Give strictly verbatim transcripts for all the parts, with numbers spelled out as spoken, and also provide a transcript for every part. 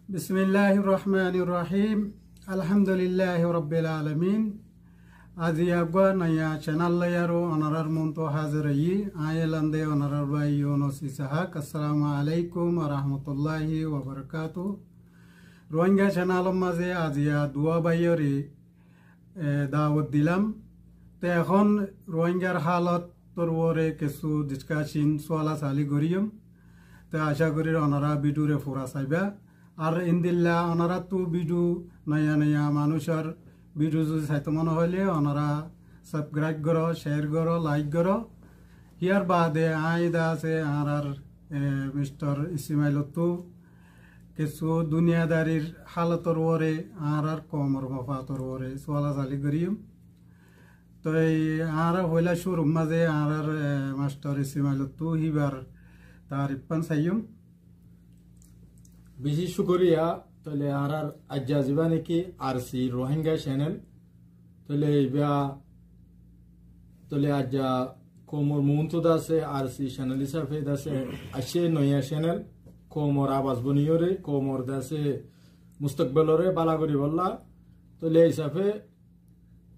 Bismilláhir rohmánir rohím. Alhámdulilláhi robbil alamín. Aijja eggúa noya cenal loiyaró onorár muúntu házir óiyi. Aññí elande onorár bái Yunus Isahak. Assalamu aléikum wa rahmatulláhi wa barakátuhu. Ruáinga cenalor mazé aijja duwá báiyoré e, dawot dilam. Te ehón Ruáingar hálottor uore kessú diskaccin suala sali goríyum. Te acá gorír onorá bidiyure fura saiba. Ar endilla onoráttu bidiyu noya noya manúicor bidiyu zodi saito mone hoilé onorá sabskraib goró, cér goró, laik goró. Híyar baade aññí de asé añárár, e, mistar Ismailottu kessú duniyadarir hálotor uore, añárár koumor mofator uore suala sali goríyum. Toi añára foila cúrur mazé añárár, e, mastor Ismailottu híbar taarif fán saiyum. Bicí cúkuriya, tóile añárár aijja zibá niki Arsi Rohingya cenel, tóile ibá, tóile aijja koumor muúntu de asé, Arsi cenel hísafe de asé, aiccé noya cenel, koumor abas boniyóre, koumor de asé mustakbeloré bála goríbolla. Tóile hísafe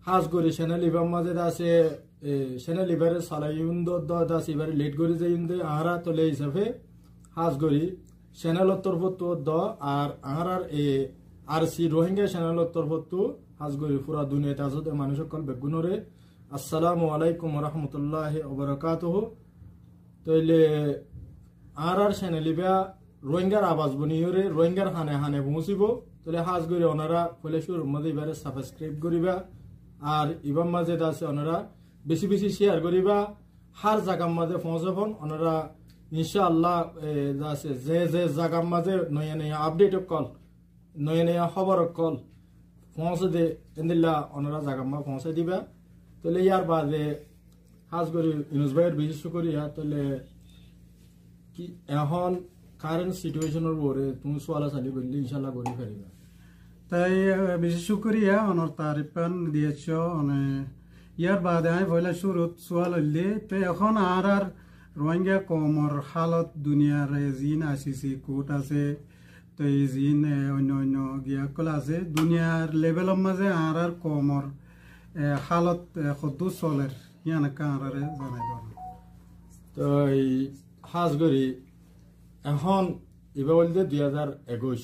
hás gorí cenel ibár mazé de asé, e, cenel ibáre salaiyum de, de, de asé ibáre led gorí zaiyum de, añára tóile hísafe hás gorí cenelor torfóttu de, ar añárár e Arsi Rohingya cenelor torfóttu hás gorí fura duniyait asé de manúic ókkol beggúnoré assalamu aléikum wa rahmatulláhi wa barakátuhu. Tóile añárár cenel ibá Rohingyar abas boniyóre Rohingyar hane hane foóñsibo. Tóile hás gorí onorá foila cúrur mazé ibáre sabskraib goríba. Ar ibár mazé de asé onorá bicí bicí céar goríba. Hár zagar mazé foóñsai fon onorá incáalla, e, de asé ze ze zagar mazé noya noya apdeit ókkol noya noya hóbor ókkol foóñsai de, endilla onorá zagar mazé foóñsai diba. Tóile yar baade hás gorí Yunus báiyor bicí cúkuriya. Tóile ki ehón karent situeconor uore tuñí suala sali goillé incáalla gorí fariba. Toi, e, bicí cúkuriya, onor taarif fán diyaccó, one, yar baade aññí foila cúrut sual óilde, toi ehón añárár Rohingya koumor hálot duniyar, e, ziín ICC kut asé, toi ziín, e, oinno oinno giya ókkol asé, duniyar lebelor mazé añárár koumor, e, hálot, e, hoddúr soler, yían ekká añáráre zanai do. Toi hás gorí ehón ibá óilde dui házar ekuic,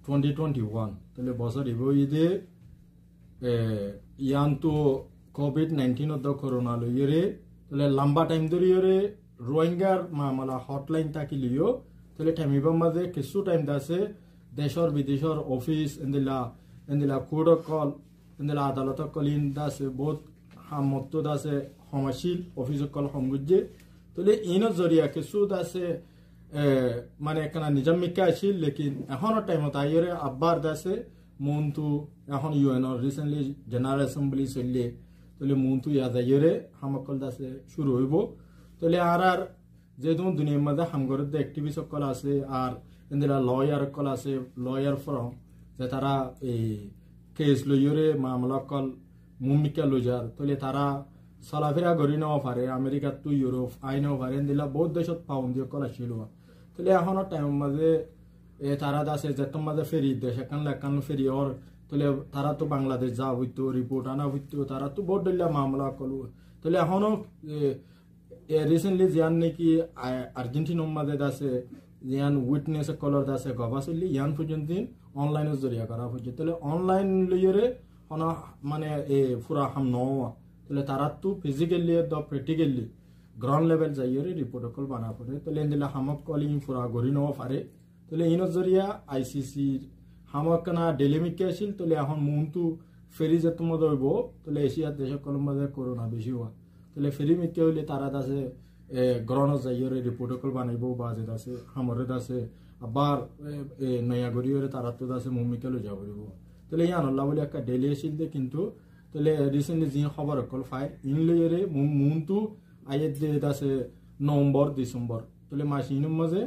twenty twenty one, tóile bosór ibá óilde e, yíantu Covid nineteen or de korona loiyóre, tóile lamba thaim dóriyóre Rohingyar mamala hotlain táki loiyó, tóile thaim ibár mazé kessú thaim de asé decór bidecór ofis, endilla, endilla kut ókkol, endilla adalot ókkol iín de asé bout hamottú de asé hom accíl, ofis ókkol hom goijjé. Tóile iínor zoriya kessú de asé, e, mane ekkán nizam mikká accíl, lekin ehónor thaimot aiyóre abbar de asé muúntu ehón UN or recently General Assembly soillé, tóile muúntu yá zaiyóre ham ókkol de asé cúru óibo. Tóile añárár zehetu duniyar mazé ham gorédde activist ókkol asé, ar endilla lawyer ókkol asé, lawyer firm, ze tará ei case loiyóre mamala ókkol muúmikká loizar, tóile tará solafera gorí nofaré, Amerikattú Europe ai nofaré, endilla bout decót pabondi ókkol accíl. Tóile ehónor thaimor mazé, e, tará de asé zettór mazé feri, dec ekkán lekkán feri ór, tóile taráttu Bangladec za foittó, report ana foittó, taráttu bout dhoilla mamala ókkol. Tóile ehóno, e, e, recently ziyán niki, a, Argentinor mazé de asé, ziyán witness ókkolor de asé gobá soillé, yían foijjonto online or zoriya gorá foijjé. Tóile online loiyóre hono mane, e, fura ham noó. Tóile taráttu physically edde practically ground level zaiyóre report ókkol bana foré. Tóile endilla ham ókkol iín fura gorí nofaré. Tóile iínor zoriya ICC r ham ekkán daily mikká accíl, tóile ehón muúntu feri zettór mazé óibo, tóile Eciyar dec ókkolor mazé korona bicí hoó. Tóile feri mikká óile tará de asé, e, ground ot zaiyóre report ókkol banaibó, baade de asé hamoré de asé abbar, e, e, noya goríyóre taráttu de asé muúmikká loiza foribó. Tóile yíanolla bóli ekká daily accíl de, kintu tóile recently ziín hóbor ókkol fai, iín loiyóre mu-, muúntu aiyér de de asé November, December. Tóile mac iínor mazé,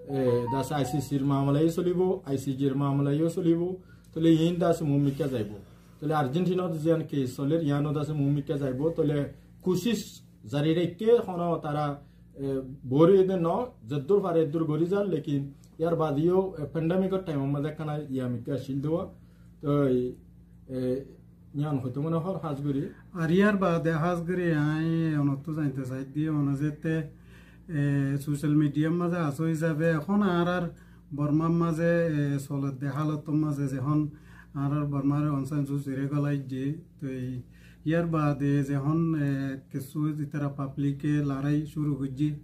e, de asé ICC r mamala yó solibo, ICJ r mamala yó solibo. Tóile iín de asé muúmikká zaibo. Tóile Argentinat ziyán case solér, yíano de asé muúmikká zaibo. Tóile kucíc zari raikké, hono tará, e, bóri de no, zeddúr fare eddúr gorí zar, lekin Yar baade yó, e, pandemic or time or mazé ekkán yamikká accíl dé. Toi, e, yián hoitó mone hoór hás gorí. Ar yar baade hás gorí añí onottú zainto saidde, one zette, e, social media mazé asó hísabe ehón añárar Bormar mazé, e, soledde hálot mazé zehón añárar Bormar Aung San Suu Kyi re golaiyé, toi yar baade zehón, e, kissú ítara public e larái cúru goijjé,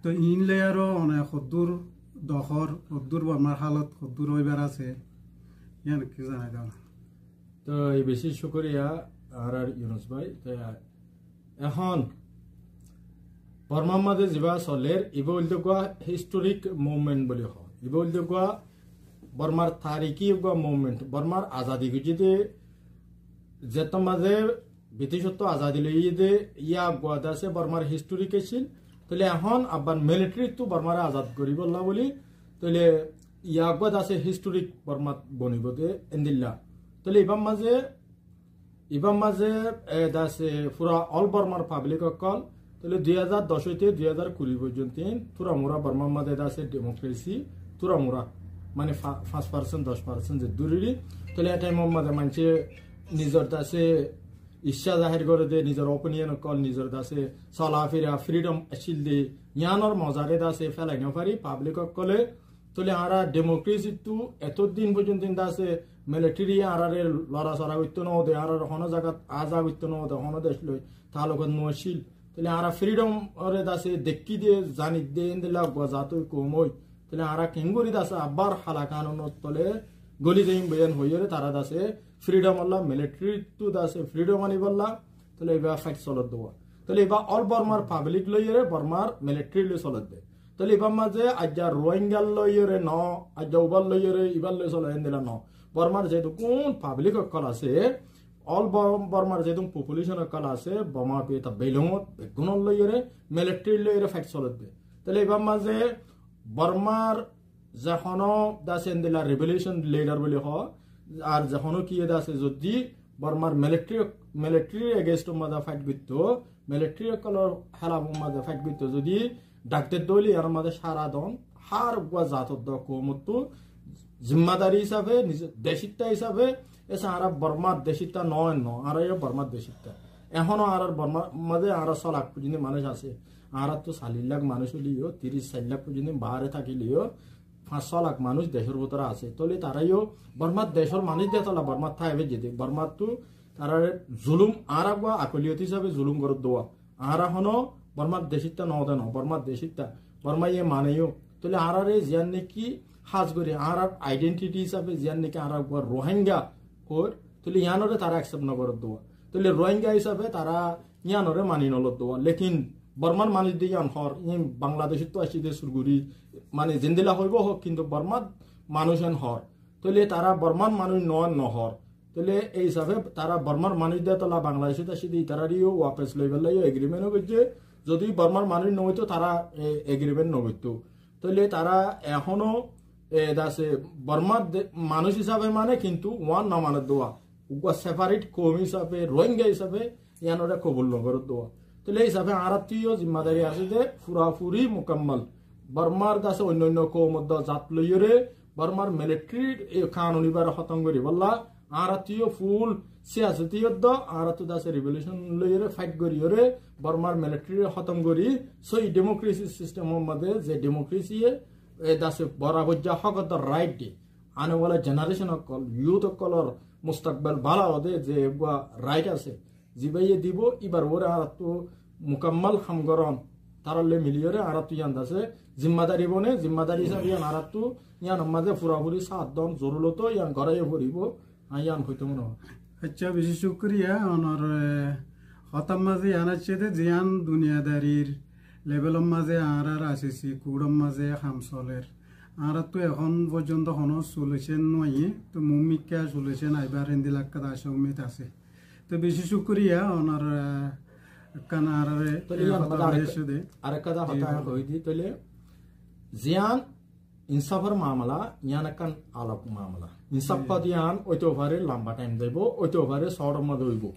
toi iín loi aró one hoddúr dohór, hoddúr Bormar hálot, hoddúr óibar asé, yián ki zanai dóna. Toi beci cúkuriya añárar Yunus bái. Toi ehón Bormar mazé zibá solér, ibá óilde uggúa historic movement buli hoó. Ibá óilde uggúa Bormar tariki uggúa movement. Bormar azadi goijjé dé, zettór mazé British ottú azadi loiyé dé, yá uggúa de asé Bormar historic accíl. Tóile ehón abbar military ttú Bormare azad goríbolla buli, tóile yá uggúa de asé historic Bormat bonibó dé endilla. Tóile ibár mazé, ibár mazé, e, de asé fura all Bormar public ókkol, tóile dui házar doc óite dui házar kuri foijjonto túramura Bormar mazé de asé democracy, túramura, mane fa-, fañs percent, doc percent ze duriri, tóile e time or mazé maincé nizor de asé icca zahér goré dé, nizor opinion ókkol, nizor de asé solafira, freedom accíl dé, yiánor mozare de asé félai nofari, public ókkole. Tóile añára democracy ttú eto din foijjonto de asé military añárare lorasora goittó no dé, añárare honó zagat aza goittó no dé, honó dec loi talukot no accíl. Tóile añára freedom ore de asé dekkí dé, zani dé, endilla uggúa zat ói, koum ói. Tóile añára keéngori de asé abbar hala kanunor tole goli zaiyum buli yián hoiyóre tará de asé freedom olla, military ttú de asé freedom aníbolla, tóile ibá fight solodde. Tóile ibá all Bormar public loiyóre Bormar military loi solodde. Tóile ibár mazé aijja Rohingya loiyóre no, aijja ubar loiyóre ibar loi sole endilla no. Bormar zedukkún public ókkol asé, all Bor-, Bormar zedukkún population ókkol asé, Boma Beta Belungot beggúnor loiyóre, military loiyóre fight solodde. Tóile ibár mazé Bormar ze honó de asé endilla revolution leader buli hoó, ar ze honó kiyé de asé zodi Bormar military, military against or mazé fight goittó, military ókkolor hélaf or mazé fight goittó zodi dhak dedde óile yiánor mazé sára don, hár uggúa zator dó koumottú zimmadari hísafe, nize decitta hísafe, esa añára Bormar decitta no, no, añára yó Bormar decitta. Ehóno añárar Bormar mazé añára só lak foijjonto manúic asé. Añárattú sallic lak manúic óileyo, tiríc sair lak foijjonto baáre tákileyo, fañs só lak manúic decór bútore asé. Tóile tará yó Bormar decór manúic de tolla Bormar táibe zede. Bormattú tarare zulum, añára uggúa akoliyot hísafe zulum goródde. Añára honó Bormar decitta no de no, Bormar decitta. Borma ye mane yó. Tóile añárare ziyán neki hás gorí, añárar identity hísafe ziyán neki añára uggúa Rohingya hoóir, tóile yiánore tará accept no goródde. Tóile Rohingya hísafe tará yiánore mani no lodde. Lekin Bormar manúic de yián hoór, yián Bangladec ottú aiccí de sur gorí, mane zendilla hoibó hoók, kintu Bormar manúic en hoór. Tóile tará Bormar manúic no, no hoór. Tóile ei hísafe tará Bormar manúic de tolla Bangladec ot aiccí de itarare yó wapes loibolla yó agreement ó goijjé. Zodi Bormar manúic no óito tará, e, agreement no goittó. Tóile tará ehóno, e, de asé Bormar de-, manúic hísafe mane kintu uán no manedde. Uggúa separate koum hísafe, Rohingya hísafe yiánore kobul no gorédde. Tóile ei hísafe añárattú yó zimmadari asé de furafuri mukammal Bormar de asé oinno oinno koumor dó zat loiyóre Bormar military e kanun ibare hótom goríbolla añárattú yó full siyasoti yó dó, añárattú de asé revolution loiyóre fight goríyóre Bormar military hótom gorí sói democracy system or mazé ze democracy ye, e, de asé borabor za hók dó right de. Ane wala generation ókkol, youth ókkolor mustakbal bála óde ze uggúa right asé. Zibáye dibo, íbar uore añárattú mukammal ham goron. Tarár loi miliyóre añárattú yián de asé zimmadari bone, zimmadari hísafe yián añárattú yiánor mazé furafuri sát don, zorurot yián goráiya foribó. Añí yián hoitó mone hoó. Accá, beci cúkuriya. Onor, e, hotár mazé yián aiccé de, ziyán duniyadarir levelor mazé añárar ICC court or mazé ham soler. Añárattú ehón foijjonto honó solution no aiyé, to muúmikká solution aibar héndilla ekkán acá ummid asé. To beci cúkuriya, onor, e, ekkán añárare. Tóile e yián hotá mazé arek-, aicché de. Arekkán hotá hoói di, tóile ziyán insáfor mamela, yián ekkán alok mamela. Insáf hoóde yián óito fare lamba time zaibo, óito fare short or mazé óibo.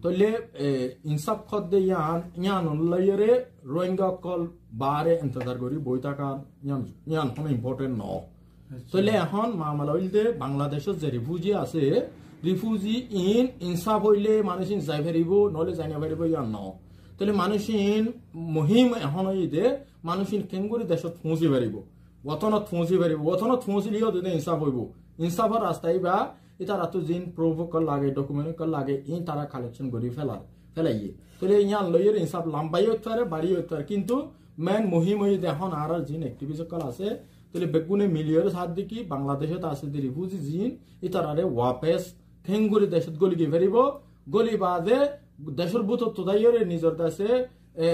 Tóile, e, insáf hoóde yián, yián loiyóre Rohingya ókkol baáre entezar gorí boói tákar yián, yián honó important noó. Accá. Tóile ehón mamela óilde Bangladecót ze refugee asé, refugee in insáf óile manúic in zai faribóu, noóile zai no faribóu, yián noó. Tóile manúic in muhím ehón óilde manúic in keéngorí decót foóñsi faribóu, wotónot foóñsi faribóu, wotónot foóñsileyó de insáf óibou. Insáfor rasta íba, ítarattú ziín proof ókkol lage, document ókkol lage, iín tará collection gorí féla-, félaiyé. Tóile yián loiyóre insáf lambá yó óit fare, barí yó óit fare, kintu main muhím óilde ehón añárar ziín activist ókkol asé, tóile beggúne miliyóre saádde ki, Bangladecót asé de refugee ziín, ítarare wapes keéngorí decót góli goi faribóu, góli baade decór bútottu táiyore nizor dase, e,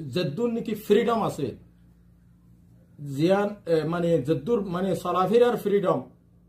zeddúr niki freedom asé, ziyán, e, mane zeddúr mane solafirar freedom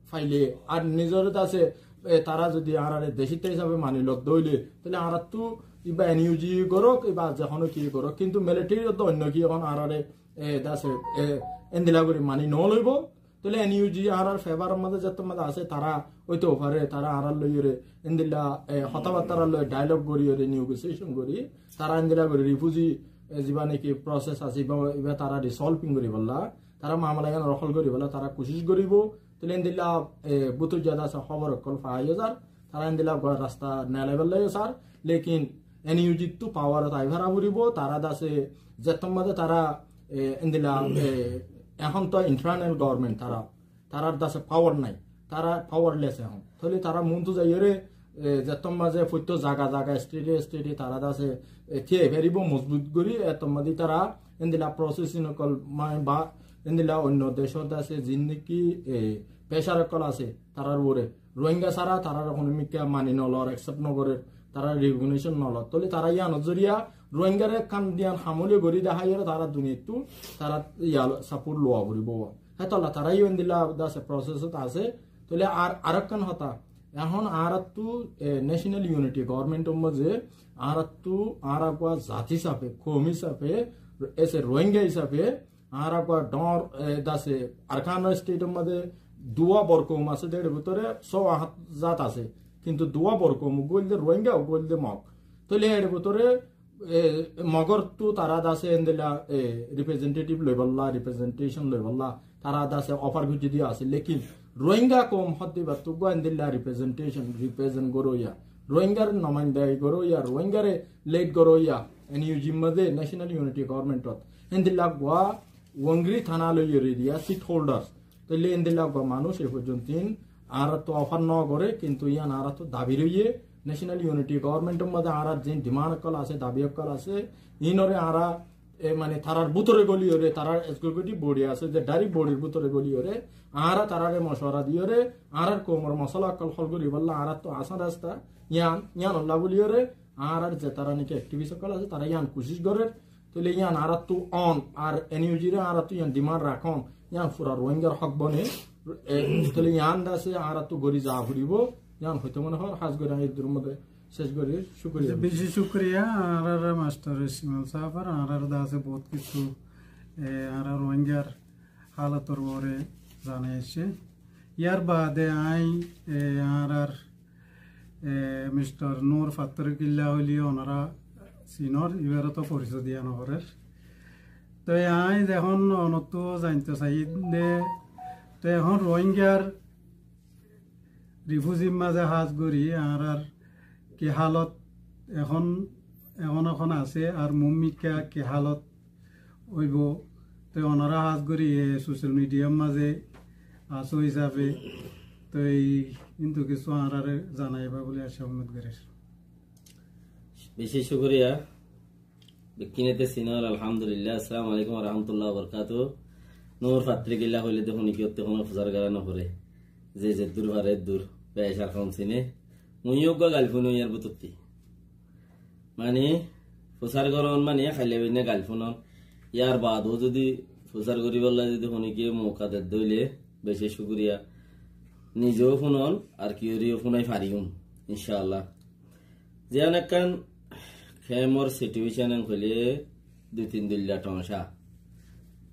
faile, ar nizor dase, e, tará zodi añárare decítta hísafe mani lodde óile, tóile añárattú íba NUG gorók, íba ze honó ki gorók, kintu military oddá oinno ki ehón añárare, e, dase, e, endilla gorí mani no loibóu. Tóile NUG añárar favour or mazé zettót mazé asé, tará óito fare, tará añárar loiyóre endilla, e, hotábattar loi dialogue goríyore, negotiation gorí, tará endilla gorí refugee, e, ziba niki process asé, íba, íba tará resolving goríbolla, tará mamela yián rohól goríbolla tará kucíc goríbou. Tóile endilla, e, bútut ziyada asé hóbor ókkol faa zar, tará endilla gua rasta neelaibolla yó sar, lekin NUG ttu power ot ai fara foribóu, tará dase zettót mazé tará, e, endilla, e, ehón to internal government tará, tarár dase power nai, tará powerless ehón. Tóile tará muntu zaiyóre, e, zettót mazé foittó zaga zaga, state e state e tará dase, e, thíyai faribóu mozbut gorí, ettót mazé tará endilla processing ókkol ma-, ba endilla oinno decót dase ziín niki, e, pressure ókkol asé tarár uore. Rohingya sára tarare honó mikká mani no lor, accept no gorer, tarare recognition no lor. Tóile tará yiánor zoriya Rohingyare ekkán diyan hamuli gorí deháiyore tará duniyaittú tará yián support lowa foribóu. Hétolla tará yó endilla dase process ot asé. Tóile ar, arekkán hotá, ehón añárattú, e, national unity government or mazé añárattú añára gua zat hísafe, koum hísafe, ese Rohingya hísafe, añára gua dhoóñr, e, dase Arakan state or mazé duwa bor koum asé de, ér bútore só añt zat asé. Kintu duwa bor koum uggwá óilde Rohingya, uggwá óilde Mog. Tóile ér bútore, e, Mogorttu tará dase endilla, e, representative loibolla, representation loibolla, tará dase offer goijjé de asé. Lekin Rohingya koum hoddé íbattú uggwá endilla representation, represent goróya, Rohingyar nomaindagi goróya, Rohingyare lead goróya, NUG mazé national unity government ot endilla gua wongri tana loiyóre diya seat holders. Tóile endilla gua manúic e foijjonto añárattú offer no gore, kintu yián añárattú dabi roiye. National unity government or mazé añárar ziín demand ókkol asé, dabi ókkol asé, iínore añára, e, mane tarár bútore góliyore, tarár executive body asé de, direct body r bútore góliyore, añára tarare mocuwara diyore, añárar koumor mosola ókkol hól goríbolla añárattú asán rasta, yián, yiánolla bóliyore, añárar ze tará niki activist ókkol asé, tará yián kucíc gorer, tóile yián añárattú on, ar NUG re añárattú yián demand rakón, yián fura Rohingyar hók bone, e, tóile yián dase añárattú gorí za foribóu, yián hoitó mone hoór, hás gorí añí eddur modde céc gorí, cúkuriya. Beci cúkuriya, añárar mastor Simal sáfor, añárar dase bout kessú, e, añárar Rohingyar hálotor uore zanai aiccé. Yar baade añí, e, añárar e, Mister Nur Fattorkilla hoilé onora sinor, ibare to forisoy diya no forer. To añí zehón onottú zainto saiyí de, to ehón Rohingyar refugee r mazé hás gorí añárar ki hálot ehón, ehón ehón asé, ar muúmikká ki hálot óibo, toi onora hás gorí e social media r mazé asó hísafe toi kintu kessú añárare zanaiba buli acá ummid gorir. Beci cúkuriya. Bekkúne te sinor, alhamdulillah. Assalamu alaikum wa rahmatullahi wa barakatuhu. Nur Fattorkilla hoilé de honi ki otte hono fusar gara no fore. Ze zeddur fare eddur. Becar hom sine. Mui uggwá gal fúnoi yar bútotti. Mani, fusar goron mani, háile bine gal fúnon. Yar baade zodi fusar goríbolla zodi honi ki mouka de dóile, beci cúkuriya. Nize ó fúnon, ar kiyóre ó fúnai fariyum, incállah. Ziyán ekkán kemor situation en hoilé dui tin dilla toñca.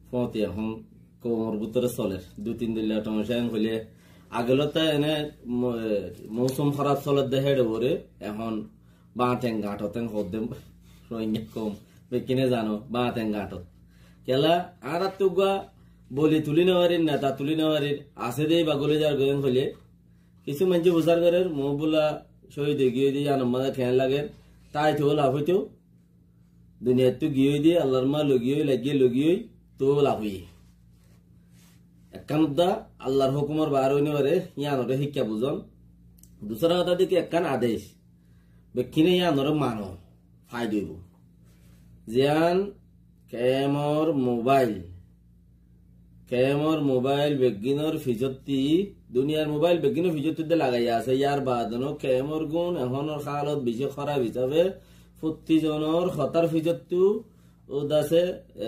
Fóti ehón koumor bútore soler. Dui tin dilla toñca en hoilé agolóta ene mo-, e, mousum hóraf soler de héçe uore, ehón báñten gañtot en hoódde Rohingya koum. Bekkúne zano, báñten gañtot. Kiyólla, añárattú uggúa boli tulí nofarir, neta tulí nofarir, asé dé íba goli zargói hoilé, kissú maincé fusár gorér, Muhíbbullah cóhid ói giyói dé yíanor mazé keén lager, táito laf óito, duniyaittú giyói dé, Allar mazé logiyói, laiggé logiyói, toóu laf óiye. Ekkán uddá Allar hókumor baáre ói nofaré, yíanoré híkka buzón. Dusára hotá dé ki ekkán adec, bekkúne yíanoré mano, faida óibo. Ziyán kemor mobáil, kemor mobáil beggúnor fisottí, duniyar mobáil beggúnor fisottí dé lagaiya asé, yar baade no kemor gún ehónor hálot bicí hóraf hísabe, fottí zonor hotár fisottú ó dase, e,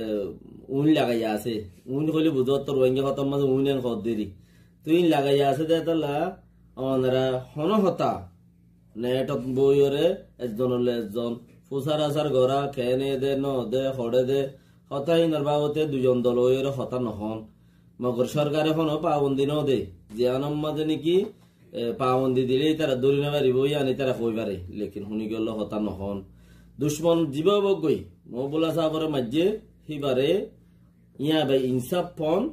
uin lagaiya asé. Uin hoilé buzó, tor Rohingya hotár mazé uin en hoódde ri. Toi uin lagaiya asé dé tolla, onora honó hotá netot boiyóre ezzon óile ezzon fusár asár gorá, keéne dé, no dé, hoçé dé, hotá hínor babote duizon dol óiyóre hotá nohón. Mogor sorkare honó pabondi no de, ziyánor mazé niki, e, pabondi dilé ítara dóri nofaribó, yían ítara hoi fare, lekin honi giyólla hotá nohón. Ducmon zibá ók goi, Muhíbbullah sábore maijjé, híbare yían bai insáf fon,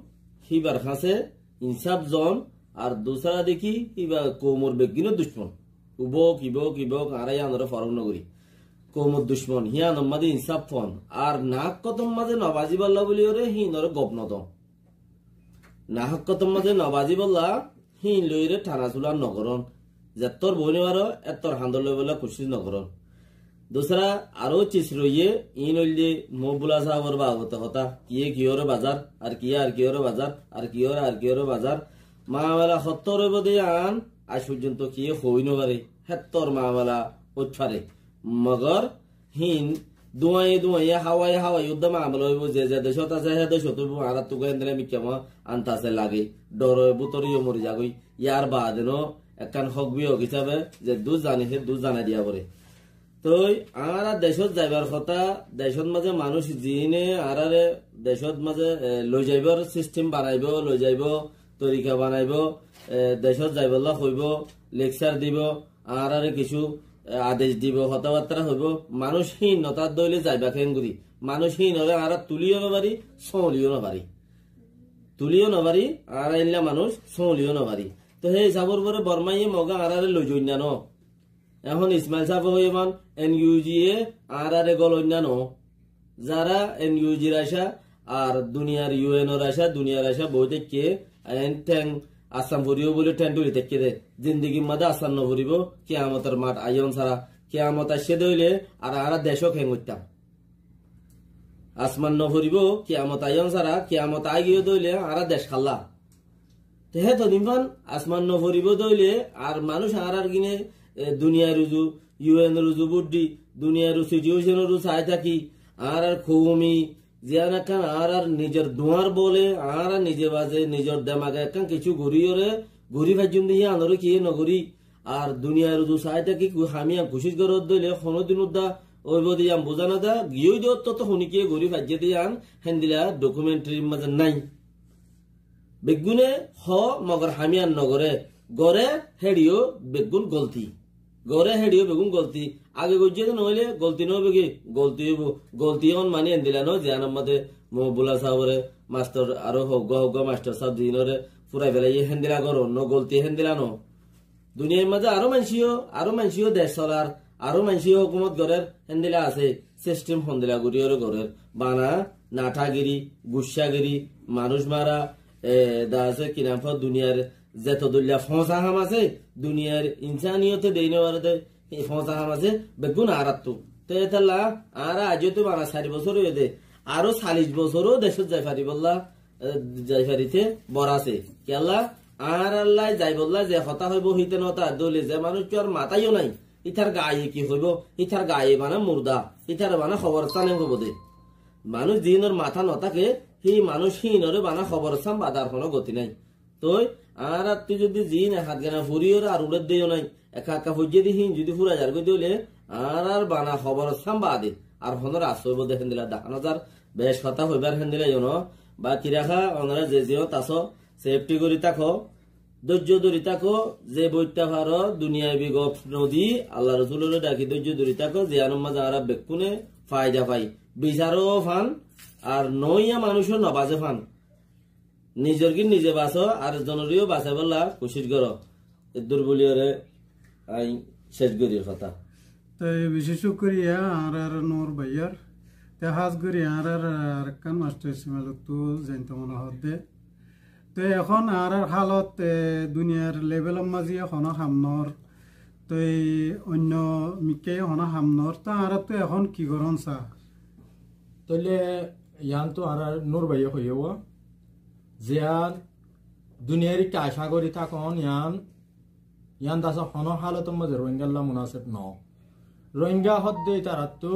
híbar hañsé insáf zon, ar dusára dé ki, híba koumor beggúnor ducmon. Ubók, ibók, ibók, añára yíanoré forók nogorí. Koumor ducmon, híyanor mazé insáf fon. Ar nahák hotór mazé nobazibálla buliyóre híinoré gof nodon. Nahák hotór mazé nobazibálla híin loiyóre thana sulán nogorón. Zettór boói nofaró, éttor hañdor loibálla kucíc nogorón. Dusára aró cis roiyé, iín óilde Muhíbbullah sábor babote hotá. Kiyé kiyóre bazar, ar kiyé ar kiyóre bazar, ar kiyóre ar kiyóre bazar. Mamela hottór óibo dé yían, aij foijjonto kiyé hoi nofare, héttor mamela óit fare. Mogor híin dúañiye dúañiye, háwaye háwaye uddá mamela óibo, ze ze decót asé hé decót óibo, añárattú uggúa héndilla mikká mo antase lage, dhore bútore yó mori zagói. Yar baade no ekkán hók biyók hísabe ze duk zane hé duk zanai diya foré. Toi añára decót zaibar hotá, decót mazé manúic ziíne añáráre decót mazé, e, loi zaibór sisthem banaibó, loi zaibó, torika banaibó, e, decót zaibolla hoibó, lekcár dibó, añáráre kissú, e, adec dibó, hotábattára hoibó, manúic híin notát dóile zaiba keéngorí? Manúic híinoré añára tulíyo nofarí, sóoliyó nofarí. Tulíyo nofarí, añára éilla manúic sóoliyó nofarí. Toi hé hísabor uore Bormáye Mogé añáráre loi zoinna no. Ehón Ismail sáfe hoiyé man, en iu ji ye añáráre goloinna no. Zará en iu jir acá ar duniyar iu enor acá, duniyar acá boói táikke, en theng assan foribó buli theng dhuli táikke dé. Zindigir mazé assan noforibó, kiyamotor math aiyón sára. Kiyamot aiccé dé óile ar añára decó keéngoittám? Asman noforibó, kiyamot aiyón sára, kiyamot aigiyó dé óile añára dec hálla. Te hé todin fán asman noforibó dé óile, ar manúic añárar gine, e, duniyai ruzu, iu en ruzu buddhi, duniyai ruzu sitiucen ruzu sai táki, añárar koumi, ziyán ekkán añárar nizor duáñr bole, añára nize baze, nizor demage ekkán kissú goríyore, gorí faijjum dé yíanoré kiyé nogorí, ar duniyai ruzu sai táki ku-, hamiyan kucíc goródde óile honódin uddá óibo dé yían buzá no za, giyói dé ótto to honi kiyé gorí faijjé dé yían, héndilla dokumentherir mazé nái. Beggúne hoó mogor hamiyan nogoré, goré héçiyó beggún golti. Goré héçiyó beggún golti. Age goijjé dé noóile golti noóibo ki? Golti óibo. Golti óon mani héndilla no, ziyánor mazé Mohibullah sábore mastor aró hoggúa hoggúa mastor sáb ziínoré furai felaiyé héndilla gorón no, golti héndilla no. Duniyair mazé aró maincíyo, aró maincíyo dec solar, aró maincíyo hókumot gorér, héndilla asé, sisthem hondilla goríyoré gorér. Bana, nathagiri, guccagiri, manúic mara, e, da asé, ki nam hoó, duniyair zeto dóilla foñsa ham asé, duniyair insaniyote dei nofaré dé, e foñsa ham asé, beggún añárattú. Te étalla, añára aijjóttu bana sair bosór óiye dé, aró salic bosór ó decót zai faribólla, e, zai farité bor asé. Kiyólla, añárallái zaibollá ze hotá hoibó, híte no táke dóile ze manúiccúar matá yó nái, ítar gaye ki hoibó, ítar gaye bana murda, ítare bana hoborstán en hoibó dé. Manúic ziínor matá no táke, hí manúic híinoré bana hoborstán baade ar honó goti nái. Toi, añárattú zodi ziíne hatgana furiyóre ar uçédde yó nái, ekka ekka foijjé dé híin zodi furai zargói dé óile, añárar bana hoborstán baade ar honó rasta óibo dé héndilla dahá no zar, bec hotá hoibár héndilla yó no. Baki raká, onorá ze ziyót asó, sefti gorí táko, dóijjo dóri táko, ze boitta faró, duniyai bi gof nodi, Allar Rosuloré dhaki dóijjo dóri táko, ziyánor mazé añára bekkúne faida fai. Bisaró fán, ar noóiya manúic ó nobazé fán. Nizor gín nize basó, ar zonoríyo basaibólla kucíc goró. Eddur buliyóre añí céc gorír hotá. Te bicí cúkuriya añárar Nur báiyor. Te hás gorí añárar arekkán mastor Ismail ottú zainto mone hoódde. Te ehón añárar hálot, e, duniyar levelor mazé honó ham noór. Te oinno mikká honó ham noór. Te añárattú ehón ki gorón sa? Tóile yiántu añárar Nur báiye hoiyé, ziyán duniyar ikká acá gorí tákon yián, yián dase honó hálotor mazé Rohingyalla munaseb noó. Rohingya hoódde ítarattú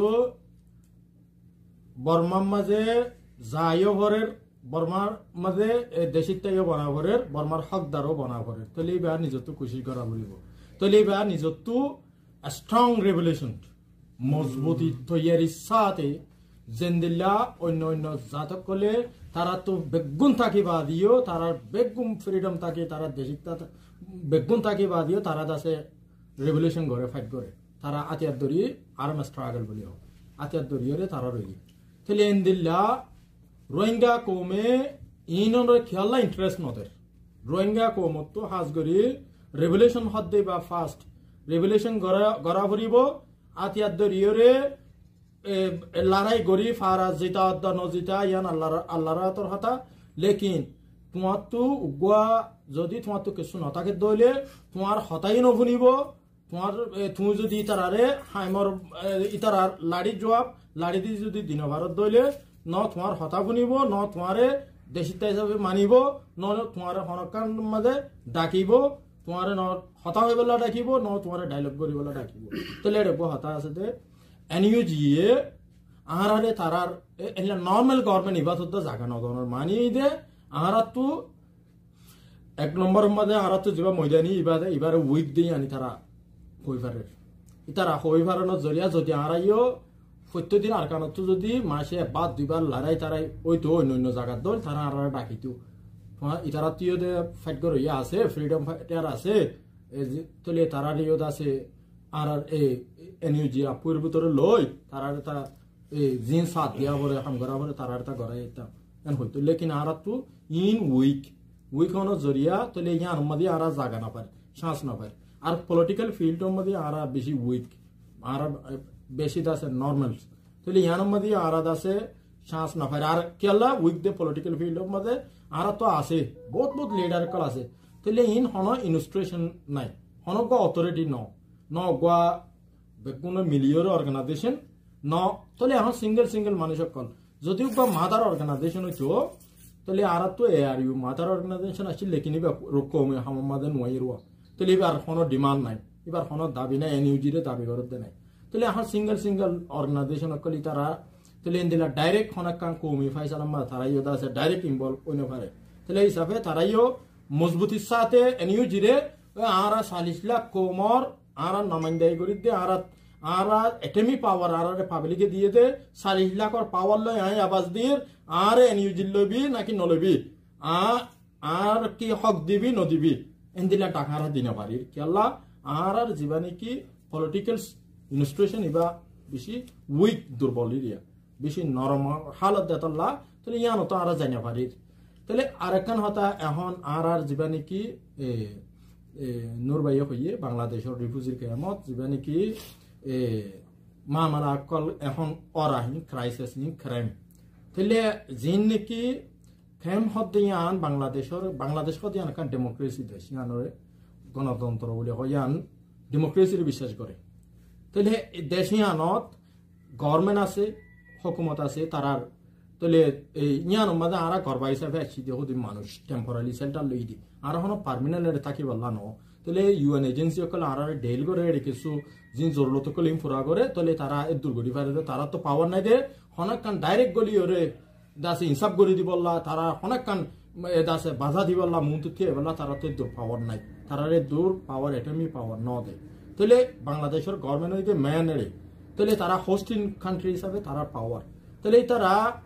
Bormar mazé zaiyó forer, Bormar mazé, e, decítta yó bana forer, Bormar hókdaró bana forer. Tóile íba nizottú kucíc gorá foribó. Tóile íba nizottú strong revolution, mozbuti toiyarir sáte, zendilla oinno oinno zat ókkole, tarattú beggún táki baade yó, tarar beggún freedom táke, tarar decítta beggún táki baade yó, tara dase revolution goré, fight goré. Tara átiyar dóri, arm struggle buli hoó. Átiyar dóri yóre tara roiyé. Tóile endilla Rohingya koume iínoré kiyólla interest noder. Rohingya koumottú hás gorí revolution hoódde íba first. Revolution gorá, gorá foribó, átiyar dóri yóre, e, e, lorái gorí fara zita odda nozita, yián Allar, Allar átor hotá. Lekin tuáñrttú uggúa zodi tuáñrttú kessú notáke dóile, tuáñr hotá yó nofúnibo, tuáñr, e, tuñí zodi ítararé haimor, e, ítarar laçír juab, laçí di zodi di nofaró dóile, no tuáñr hotá fúnibo, no tuáñre decítta hísabe manibo, no tuáñre honókkan mazé dhakibo, tuáñre no hotá hoibólla dhakibo, no tuáñre dialogue goríbolla dhakibo. Tóile eçe uggúa hotá asé de, N U G ye añáráre tarar, e, eilla normal government ibát de zaga nodonor mani de, añárattú ek nombor mazé añárattú ziba moidani ibá de, ibáre weak de yián ítara hoi farer. Ítara hoi faranor zoriya zodi añára yó foittó din Arkanottú zodi mace ekbar duibar lorái tarai óito oinno oinno zagat dóil, tara añáráre dhakito. Tuáñra ítarattú yó de fight goróiya asé, freedom fighter asé, e, zi-, tóile tarare yó de asé, añárar e N U G appúr bútore loi, tarare ta e, ziín sáth diya fore, ham gorá fore, tarare ta gorái aitám. En hoito, lekin añárattú iín weak. Weak ónor zoriya, tóile yián mazé añára zaga nofair, chance nofair. Ar political field or mazé añára beci weak. Añára, e, beci dase normal. Tóile yián mazé añára dase chance nofair. Ar kiyólla weak de political field or mazé, añárattú asé, bout bout leader ókkol asé. Tóile iín honó institution nai, honó uggúa authority no, no uggúa beggúne miliyóre organization no, tóile ehón single single manúic ókkol. Zodi uggúa mother organization óito, tóile añárattú A R U mother organization accíl, lekin íba ro-, koume hamor mazé nuaiyér uwá. Tóile íbar honó demand nai, íbar honó dabi nai, N U G re dabi gorédde nai. Tóile ehón single single organization ókkol ítara, tóile endilla direct honó ekkán koumi faisalar mazé tara yó de asé direct involve ói nofare. Tóile hísafe tara yó mozbutir sáte N U G re, e, añára callic lak koumor añára nomaindagi gorí de, añára, añára atomic power añáráre public e diyé de, callic lakor power loi aññí abas dir, añáre N U G loibi náki noloibi, añá-, añáre ki hók dibi nodibi, endilla dhak añára di nofarir. Kiyólla, añárar ziba niki political institution íba beci weak, durbol area. Beci norom hálot de tolla, tóile yiánottú añára zai nofarir. Tóile arekkán hotá, ehón añárar ziba niki, e, e, Nur báiye hoiyé, Bangladecor refugee camp ot ziba niki, e, mamala ókkol ehón ór ahin, crisis in crime. Tóile ziín niki camp hoódde yián Bangladecor, Bangladec hoódde yián ekkán democracy dec, yiánore gonotontro buli hoó, yián democracy re biccác goré. Tóile dec yiánot government asé, hókumot asé, tarar tóile e, yiánor mazé añára gorba hísafe aiccí de hodún manúic temporary shelter loi de. Añára honó permanent ere tákibolla no. Tóile U N agency ókkole añáráre deal goré, ere kessú ziín zorurot ókkol iín fura goré, tóile tara eddur gorí fare de, tarattú power nai de, honó ekkán direct goli ore dase insáf gorí dibolla, tara honó ekkán, e, dase baza dibolla, muúntu thíyaibolla, tarattú eddur power nai. Tarar eddur power, atomic power no de. Tóile Bangladecor government óiye de main ere. Tóile tara hosting country hísafe tarar power. Tóile ítara,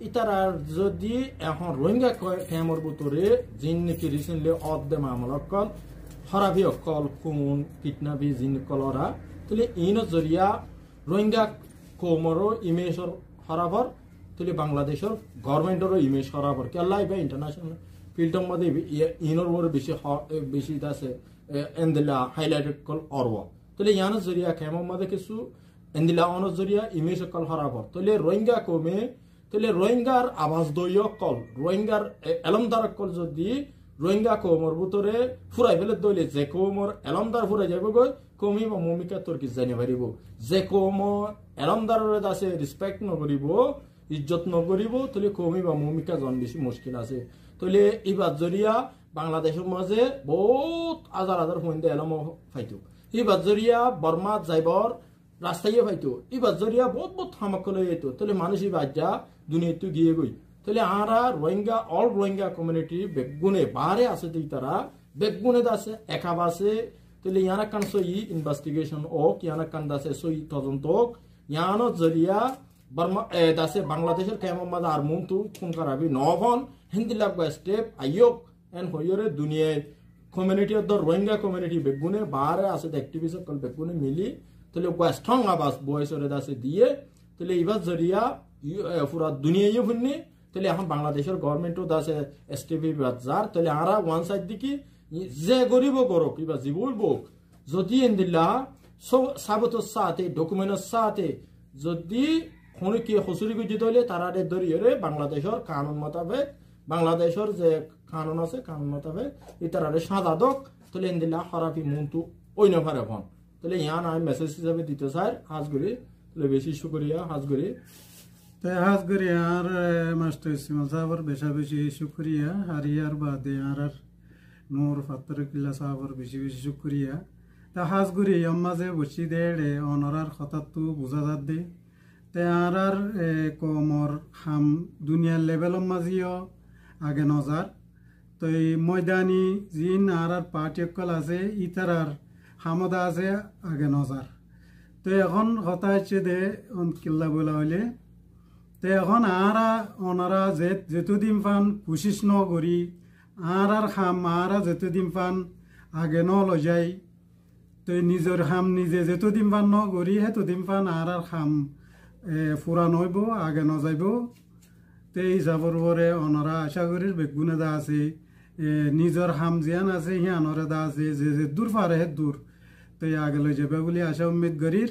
ítara zodi ehón Rohingya ko-, camp or bútore ziín niki recently ódde mamala ókkol, hórafi ókkol, khun, kidnapping ziín ókkol óra, tóile iínor zoriya Rohingya koumor image or hóraf ór, tóile Bangladecór government or image hóraf ór. Kiyólla ibá international field or mazé ibi-, iye-, inor uore beci hó-, e, beci dase, e, endilla highlighted ókkol ór. Tóile iyanor zoriya kemor mazé kessú endilla onor zoriya image ókkol hóraf ór. Tóile Rohingya koume, tóile Rohingyar abas doi ókkol, Rohingyar, e, elómdar ókkol zodi Rohingya koumor bútore furai fele dóile ze koumor elómdar furai zaibói, koum ibá mumikká torki zai no faribó. Ze koum elómdarore dase respect no goríbo, ijjot no goríbo, tóile koum ibá mumikká zon beci muckil asé. Tóile ibar zoriya Bangladecór mazé bout házar házar fuainde elóm faito. Ibar zoriya Bormat zaibar rasta ye faito. Ibar zoriya bout bout ham ókkol ói zaito. Tóile manúic iba aijja duniyaittú giyé goi. Tóile añára Rohingya, all Rohingya community beggúne baáre asé de ítara, beggúne dase ekaf asé. Tóile iyan ekkán sóiyi investigation ók, iyan ekkán dase sóiyi todonto ók. Iyanor zoriya Borma, e, dase Bangladecór kemor mazé ar muúntu kún karabi no fon, héndilla uggwá step aiyók, en hoiyóre duniyai community, oddo Rohingya community beggúne, baáre asé de activist ókkol beggúne mili, tóile uggwá strong abas voice ore dase diye, tóile ibar zoriya, yu-, e, fura duniyaiye fúinne, tóile ehón Bangladecór government o dase step ibar zar, tóile añára one side deki, i-, ze goríbo gorok, iba zibá óibou, zodi endilla so-, sabotor sáte, document or sáte, zodi honókiyé hosúri goijjé dóile tarare dóriyóre Bangladecór kanun motabek, Bangladecór ze kanun asé, kanun motabek ítarare sáza dók, tóile endilla hórafi muúntu ói no fare fon. Tóile iyan añí message hísabe dito sair, hás gorí, tóile beci cúkuriya, hás gorí. Te hás gorí añár, e, mastor Ismail sábor beca beci cúkuriya, ar yar bade añárar Nur Fattor Killa sábor beci beci cúkuriya. Te hás gorí yar mazé boiccé de eçe onorár hotáttu buzá zadde. Te añárár, e, koumor ham duniyar level or mazé yó age no zar. Toi moidani ziín añárár party ókkol asé, ítarar ham óda asé, age no zar. Toi ehón hotá aiccé de, on killa bola óile, toi ehón añára, onora ze-, zetó din fan kucíc no gorí, añárár ham añára zetó din fan age no loi zai, toi nizor ham nize zetó din fan no gorí, héto din fan añárár ham, e, fura no óibo, age no zaibo. Te hísabor uore onora acá gorír beggúne de asé, e, nizor ham ziyán asé, híyanore de asé, ze zeddúr fare héddúr toi age loi zaiba buli acá ummid gorír.